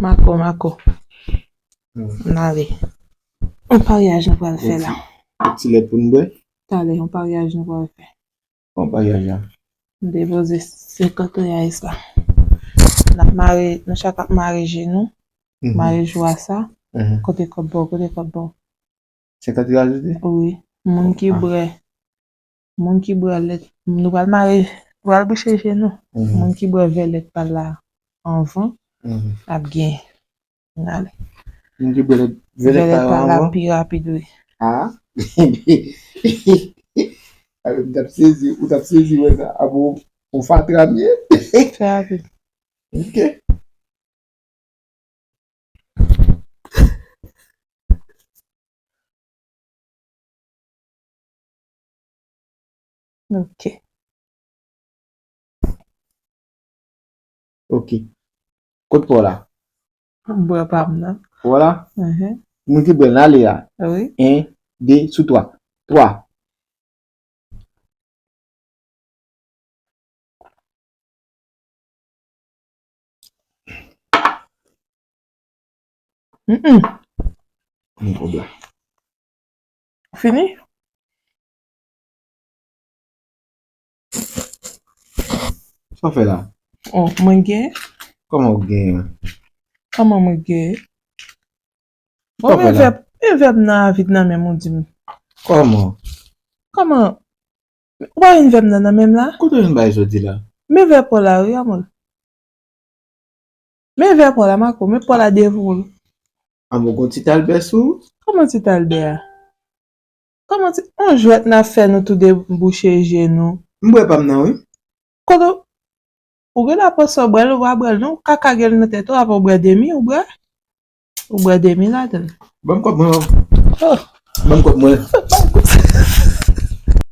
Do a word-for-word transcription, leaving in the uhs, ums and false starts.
Mako, Mako. Hmm. N ale. Yon paryaj nou pral fè la. Yon ti lèt pou n bwè? Talè, yon paryaj nou pral fè. Yon paryaj la. M depoze senkant reais la. N ap mare, nou chak ap mare je nou. Mhm. Mare jou a sa. Mhm. Kote kòb ba w, kote kòb ba w. Senkant reais ou di? Wi. Moun ki bwè, moun ki bwè lèt, nou pral mare, nou pral bouche je nou. Mhm. Moun ki bwè vè lèt pa l la anvan, mhm, ap gen. N ale. Moun ki bwè lèt, vè lèt pa l la anvan. Vè lèt pa l la pi rapid, wi. Ah. Ou t ap sezi, ou t ap sezi wè sa. Abo, ou fatra m ye. Fè rapid. Ok. Ok. Ok. Kot pa w la? Bwè pa m nan. Pa w la? Mhm. Moun ki bwè l ale a. Wi. En, de, sou twa. Twa. Mm-mm. Moun kòb la. Fini? Sa w fè la? Oh, mwen gen. Kòman w gen? Kòman mwen gen? Bon, men vèb, men vèb nan avid nan menm ou di m. Kòman? Kòman? Ou pa jwenn vèb nan nan menm la? Kote w jwenn bagay sa w di la? Men vèb pa w la, wi, amò. Men vèb pa w la, Mako, men pa w la devan w. Amò, gon ti talbè sou? Kòman ti talbè a? Kòman ti, on jwèt n ap fè nou tou de bouche je nou? M bwè pa m nan, wi. Kote w, ou gen la panse w bwè l, ou pa bwè l non, kaka gen nan tèt ou, apa w bwè demi, ou bwè? Ou bwè demi ladan l. Ban m kòb mwen. Oh. Ban m kòb mwen. Ban m kòb